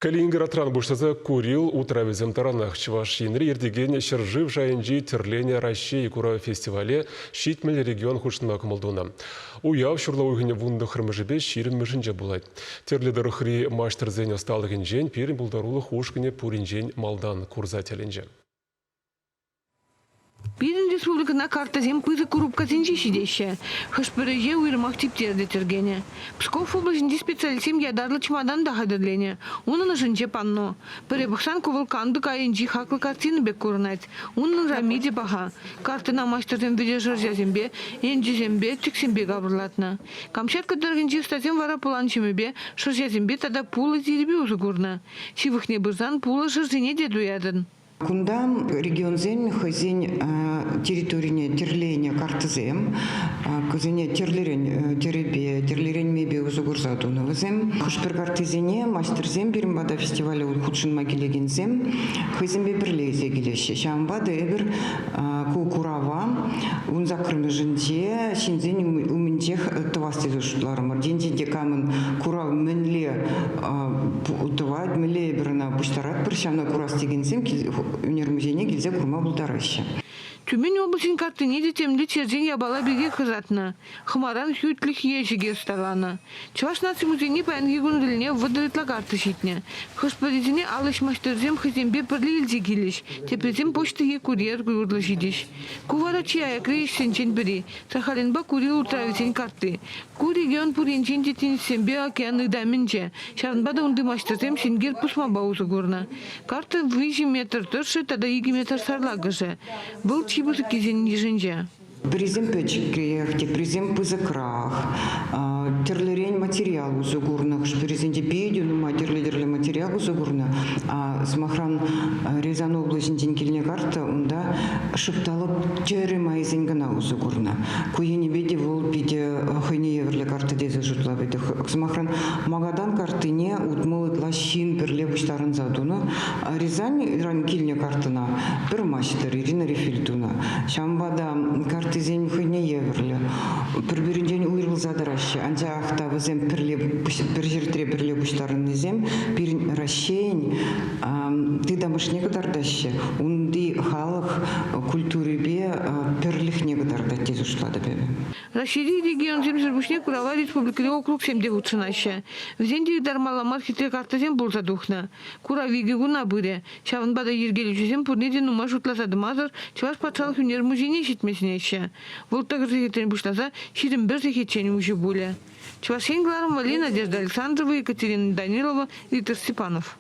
Калининградран пуҫласа Курил утравӗсем таранах Чӑваш Енре иртекен ҫӗршыв шайӗнчи Тӗрленӗ Раҫҫей курав фестивале 70 регион хутшӑнма кӑмӑл тунӑ. Уяв ҫурла уйӑхӗн вунтӑххӑрмӗшӗпе ҫирӗммӗшӗнче пулать. Тӗрлӗ тӑрӑхри маҫтӑрсен ӑсталӑхӗнчен пирӗн пултарулӑх ушкӑнӗ пуринчен малтан курса тӗлӗнчӗ. Пирӗн республикӑна карттӑсем пысӑк курупкасенче ҫитеҫҫӗ. Хӑш-пӗр ӗҫе уйрӑмах типтерлӗ тӗркенӗ. Псков облаҫӗнчи специалистсем ятарлӑ чӑматан та хатӗрленӗ. Унӑн ӑшӗнче панно. Пӗрре пӑхсан ку вӑл кантӑк айӗнчи хаклӑ картина пек курӑнать. Унӑн рами те паха. Карттӑна маҫтӑрсем вӗтӗ шӑрҫасемпе, ӗнчӗсемпе, тӗксемпе капӑрлатнӑ. Камчатка тӑрӑхӗнчи ӑстасем вара пӑлан ҫӑмӗпе, шӑрҫасемпе тата пулӑ тирӗпе усӑ курнӑ. Ҫывӑхне пырсан пулӑ шӑршине те туятӑн. Кунта регионсен хӑйсен территорине тӗрленӗ карттӑсем, кусене тӗрлӗрен тӗрӗпе, тӗрлӗрен мелпе усӑ курса тунӑ вӗсем. Хӑш-пӗр карттисене маҫтӑрсем пирӗн пата фестивале хутшӑнма килекенсем хӑйсемпе пӗрле илсе килеҫҫӗ. Ҫавӑнпа та эпир ку курава вунсаккӑрмӗшӗнче ҫынсен умӗнчех тӑвас тесе шутларӑмӑр. Енчен те камӑн курав мӗнле тӑвать, мӗнле эпир ӑна пуҫтаратпӑр, ҫавна курас текенсем ӳнер музейне килсе курма пултараҫҫӗ. Тюмень облаҫӗн карттине те темле черчен япала пекех ӑсатнӑ. Хӑмаран хӳтлӗх ещӗкӗ ӑсталанӑ. Чӑваш наци музейне паянхи кун тӗлне 30 ытла карттӑ ҫитнӗ. Хӑш-пӗрисене ал ӗҫ маҫтӑрӗсем хӑйсемпе пӗрле илсе килӗҫ, теприсем почта е курьер урлӑ ҫитӗҫ. Ку вара чи аякри ӗҫсенчен пӗри, Сахалинпа Курил утравӗсен картти. Ку регион пур енчен те тинӗссемпе океан ытамӗнче, ҫавӑнпа та унти маҫтӑрсем сенкер пусмапа усӑ курнӑ. Карттӑ 3 метр тӑршшӗ тата 2 метр сарлакӑшӗ. Вӑл чи пысӑккисен йышӗнче. Пӗрисем пӗчӗкрех, теприсем пысӑкрах. Тӗрлӗрен материал усӑ курнӑ. Хӑш-пӗрисенче питӗ нумай тӗрлӗ-тӗрлӗ материал усӑ курнӑ. Сӑмахран, Рязан облаҫӗнчен килнӗ карта унта шӑп-талӑп тӗрӗ майӗсен кӑна усӑ курнӑ. Ку енӗпе те вӑл питӗ хӑйне евӗрлӗ карта тесе шутлап. Сӑмахран, Магадан карттине 60 ытла ҫын пӗрле пуҫтарӑнса тунӑ. Рязаньран килнӗ карттӑна пӗр маҫтӑр Ирина Рефиль тунӑ. Ҫавӑнпа та карттисен хӑйне евӗрлӗ, пӗр-пӗринчен уйрӑлса тӑраҫҫӗ. Анчах та вӗсем пӗрле пӗр ҫӗртре пӗрле пуҫтарӑннисем пирӗн Раҫҫейӗн тытамӑшне кӑтартаҫҫӗ, унти халӑх культурипе пӗрлӗхне кӑтартать тесе шутлатӑп эпӗ. Раҫҫейри регионсемсӗр пуҫне курава республикӑри округсем те хутшӑнаҫҫӗ. Вӗсен те ытармалла мар хитре карттӑсем пулса тухнӑ. Курав икӗ куна пырӗ. Ҫавӑнпа та йӗркелӳҫӗсем пурне те нумай шутласа тӑмасӑр Чӑваш патшалӑх ӳнер музейне ҫитме сӗнеҫҫӗ. Вӑл 9 сехетрен пуҫласа 21 сехетчен уҫӑ пулӗ. Чӑваш Ен кӑларӑм валли Надежда Александрова, Екатерина Данилова, Виктор Степанов.